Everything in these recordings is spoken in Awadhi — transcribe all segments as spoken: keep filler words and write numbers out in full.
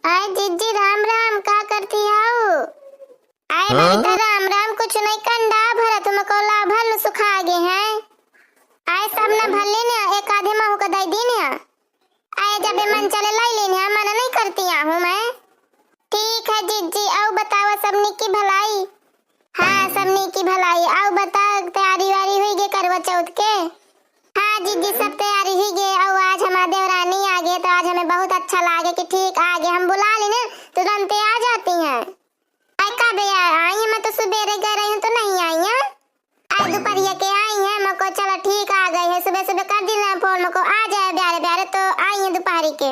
आय जिज्जी राम राम, का करती हऊ? आय हाँ? नहीं तो राम राम, कुछ नहीं, कंडा भरत में कोला भल सुखा गे हैं। आय सब न भले ने एक आधे महू का दई दीन है। आय जब मन चले लाई लेन है, मन नहीं करती हूँ मैं। ठीक है जिज्जी, अउ बतावा सब निकी भलाई? हाँ, सब नीकी भलाई। अउ बता, तैयारी वारी हुई गे करवा चौथ के? हाँ जिज्जी, सब तैयारी हुई गे। अउ आज हमार देवरानी आ गे, तो आज हमें बहुत अच्छा लागे कि ठीक आ गे। हम बुला ली ना, तुरंत आ जाती हैं। आई का बे, आई हैं? मैं तो सुबेरे गए रही हूँ, तो नहीं आई हैं। आज दोपहरिया के आई हैं, मैं को चलो ठीक आ गई है, सुबह सुबह कर दी ना फोन, मैं को आ जाए ब्यारे ब्यारे, तो आई हैं दोपहरी के।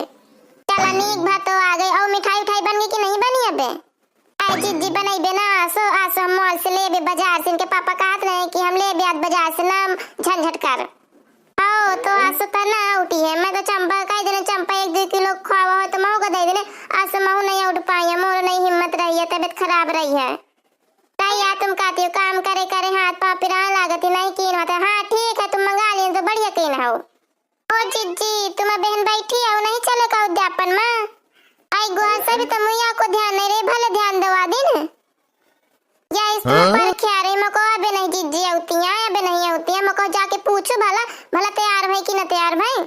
चलो नीक भा तो आ गई। अउ मिठाई उठाई बन गई कि नहीं बनी अबे? आय जिज्जी बनइबे ना आसो, आसो हम मॉल से लेबे बाजार से, इनके पापा कहत रहे कि हम लेबे आज बाजार से ना झंझट कर। ओ, तो आसो त ना उठी है, मैं तो चंपा कह देने, चंपा एक दो किलो खोवा हो तो महू का दे देने, आसो महू नहीं उठ पाई है, मोर नहीं हिम्मत रही है, तबीयत खराब रही है। ताई यार तुम कहती हो काम करे करे हाथ पाँव पिराए लागत ही, नहीं कीन होता। हाँ ठीक है, तुम मंगा लिए तो बढ़िया कीन हो। ओ जिज्जी, तुम बहन बैठी हो, नहीं चले का उद्यापन में? आई गुहा से भी तो मुइया को ध्यान नहीं रही, भले ध्यान दवा दिन। या इस हाँ? पर क्या रही, मको अबे नहीं जिज्जी अउती है, अबे नहीं अउती है, मको जाके पूछो भला, भला तैयार भई कि न तैयार भई।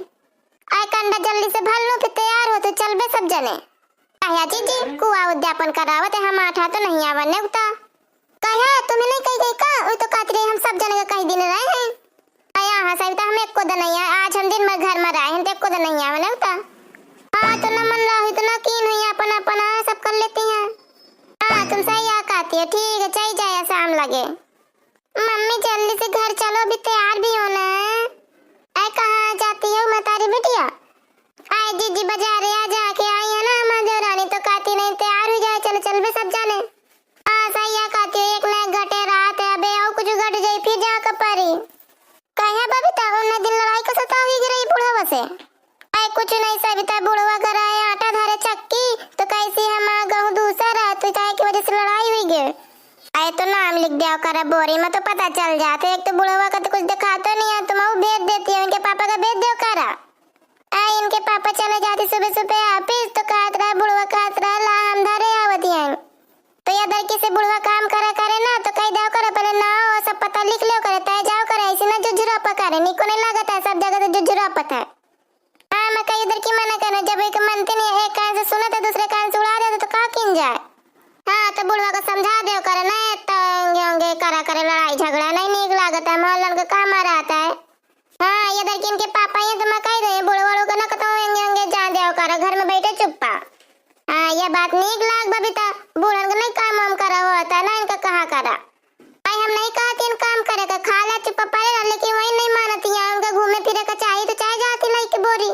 आई कंडा जल्दी से भर लो, फिर तैयार हो तो चलबे सब जने। आया जिज्जी, कुआ उद्यापन करावत है, हम आठा तो नहीं आवन नेवता। कहे, तुम्हें नहीं कही गई का? वो तो कहती रही, हम सब जने के कही दिन रहे हैं। आया हाँ सविता, हम एक को दिन नहीं आए, आज हम दिन भर घर में रहे हैं, तो एक को दिन नहीं आवे नेवता। हाँ, तो न मन रही तो न कीन हुई, अपन अपन हाँ, सब कर लेती हैं। हाँ, तुम सही आ कहती है, ठीक है, चली जाए शाम लगे। मम्मी जल्दी से घर चलो, अभी तैयार भी होना है। ऐ कहाँ जाती हो मतारी बिटिया? आए जिज्जी बाजारे आ जाके आई है ना हमार देवरानी, तो कहती नहीं तैयार हो जाए, चलो चलबे सब जाने। हाँ, सही है कहती हो, एक ना एक घटे रात है, अबे और कुछ घट जाई, फिर जाके परी। कहे बबीता, उन्ने दिन लड़ाई का सतावी गिरई बुढ़वा से। आए कुछ नहीं सविता, बुढ़वा घर आए आटा धरे चक्की, तो कैसे हम आ गहूँ दूसर है, तो चाहे की वजह से लड़ाई हुई गे। आए तो नाम लिख दिया करा बोरी में, तो पता चल जाते। एक तो बुढ़वा का तो कुछ दिखाते नहीं है, तुम वो भेज देती है, उनके पापा का भेज दियो करा। आ, इनके पापा चले जाते सुबह सुबह ऑफिस, तो कहत रहे, बुढ़वा कहत रहे, "ला, हम धरे आवत हन।" तो या दरकी से बुढ़वा काम करा करे ना, तो कह दो करे, "पहले नाव और सब पता लिख लो करे, तय जाओ करे, ऐसे ना झुझुरापा करे, निको नहीं लागत है, सब जगह से झुझुरापत है।" हाँ, मैं कही दरकी मना करे, जब एक मनते नहीं, एक कान से सुनत है, दूसरे कान से उड़ा देते, तो का किन जाए? हाँ, तो बुढ़वा को समझा दो करे ना, तो एंगे ओंगे करा करे, लड़ाई झगड़ा नहीं नीक लागत है, मोहल्लन को काम आ रहा है। हाँ, ये दरकिन के पापा ये तो मैं कह दे, बूढ़ बड़ू के ना कतौ एंगे ओंगे जान देव करा, घर में बैठे चुप्पा। हाँ, ये बात नीक लाग बबीता, बूढ़न के नहीं काम वाम करा होता ना, इनका कहा करा। आई हम नहीं कहती इन काम करे का, खा ले चुप्पा पड़े रह, लेकिन वही नहीं मानती है, उनका घूमे फिरे का चाहिए तो चाहे जाती लई के बोरी।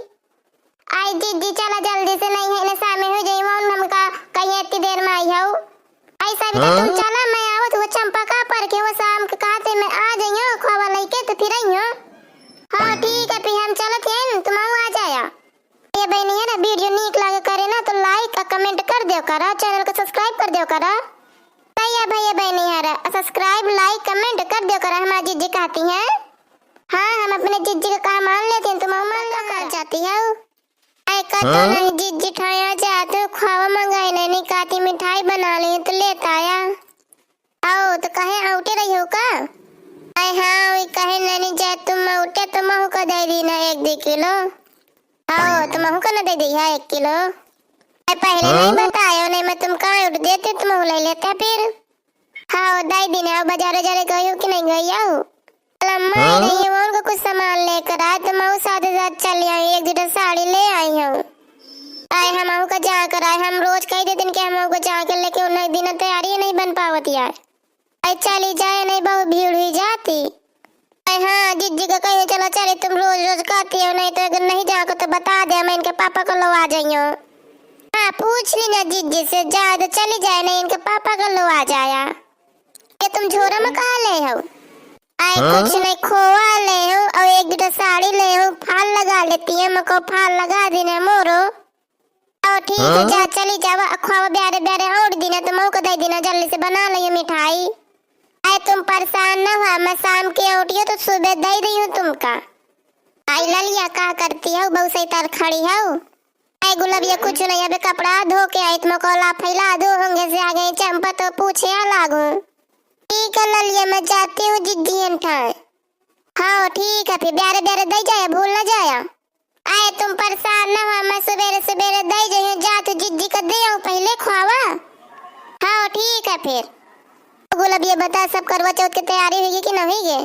आई जिज्जी चला जल्दी से, नहीं है इन्हें शामे हो जाई, वौन हमका कहीं इतनी देर में आई हऊ। आई सविता, हाँ? तुम चला, मैं आवत हुआ चंपा का पर के, वो शाम के कहते मैं आ जाइयो, खोवा लेके तो फिर आइयो। हाँ ठीक है, फिर हम चलत हैं, तुम आ जाया। ये बहनी है ना, वीडियो नीक लागे करे ना तो लाइक और कमेंट कर दियो करा, चैनल को सब्सक्राइब कर दियो करा। तैया भैया बहनी है रे, सब्सक्राइब, लाइक, कमेंट कर दियो करा, हमारी जिज्जी कहती हैं। हाँ, हम अपने जिज्जी का कहा मान लेते हैं, तुम मान लो कर जाती हो। आए कतो हाँ? नहीं जिज्जी ठाया जात हो, खावा मंगाई नहीं, नहीं काती मिठाई बना ली तो लेता आया। आओ तो कहे आउटे रही हो का? आए हाँ, वही कहे नहीं जा तुम आउटे तो महू का दे दी ना एक दो किलो। आओ तो महू का ना दे दी है एक किलो। आए पहले हाँ? नहीं बतायो, नहीं मैं तुम कहाँ उठ देते, तुम ले लेते फिर। हाँ, दाई दिन आओ, बाजारे जाने गई हो कि नहीं गई हो? अम्मा हाँ? नहीं है, वो उनको कुछ सामान लेकर आए, तो मैं साथ साथ चली आई, एक दुटा साड़ी ले आई हूँ। आए हम का जाकर आए, हम रोज कही देते कि हम का जाकर, लेकिन उन्हें दिन तैयारी नहीं बन पावत यार। आए चली जाए, नहीं बहुत भीड़ हुई जाती। आए हाँ, जिज्जी का कहिए चलो चले, तुम रोज रोज कहती हो, नहीं तो अगर नहीं जाओ तो बता दे, मैं इनके पापा को लवा जाइयो। हाँ, पूछ ली ना जिज्जी से, जाए तो चली जाए, नहीं इनके पापा को लवा जाया। ये तुम झोरा में कहा ले हो? आए हाँ? कुछ नहीं, खोवा ले हो और एक दुटा साड़ी ले हो, फाल लगा लेती है, मको फाल लगा देने मोरो। और ठीक है, हाँ? जा चली जावा, खोवा ब्यारे ब्यारे और दिना तो मऊ को दे देना, जल्दी से बना लो ये मिठाई। आए तुम परेशान ना हुआ, मैं शाम के उठियो तो सुबह दे रही हूँ तुमका। आई ललिया का करती हो, बहुत सही तर खड़ी हो। आए गुलबिया, कुछ नहीं, अबे कपड़ा धो के आई, तुमको ला फैला दो होंगे से आ गए चंपा तो पूछे आ लागू। ठीक है ललिया, मैं जाती हूँ जिज्जी अंठाए। हाँ ठीक है, फिर ब्यारे ब्यारे दे जाया, भूल न जाया। आए तुम परेशान न हो, मैं सुबेरे सुबेरे दे जाइए, जा तू जिज्जी का दे आऊँ पहले खुआवा। हाँ ठीक है फिर। गुलबिया बता, सब करवा चौथ की तैयारी हुई कि न हुई गे?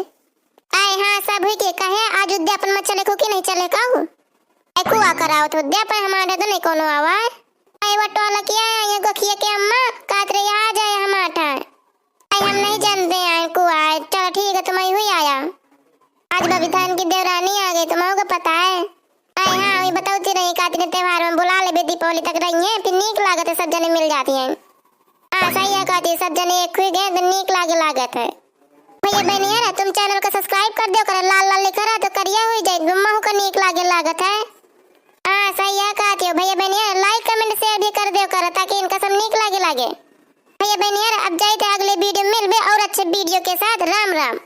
आए हाँ, सब हुई के। कहे आज उद्यापन में चले को कि नहीं चले कहू? ए कुआ कराओ तो उद्यापन हमारे तो नहीं कोनो आवा है। आए वो टोला किया है, ये गोखिया के अम्मा, कात रे आ जाए हमार ठाए। आए हम नहीं जानते हैं कुआ है। चलो ठीक है, तुम ही हुई आया। आज बबीता इनकी देवरानी आ गई, तुम को पता है? आए हाँ, ये बताओ ती रही कातिन त्योहार में बुला ले, दीपावली तक रही है, फिर नीक लागत है, सब जने मिल जाती हैं। हाँ सही है काती, सब जने एक हुई गए तो नीक लागे लागत है। भैया बहनिया रे, तुम channel का subscribe कर दियो करे, लाल लाल लिखा रहा तो करिया हुई जाए, महू का नीक लागे लागत है। हाँ सही है काती हो भैया बहनिया रे, like comment share भी कर दियो करे ताकि इनका सब नीक लागे लागे। भैया बहनिया रे, अब जाए थे अगले video में मिलबे और अच्छे video के साथ। राम राम।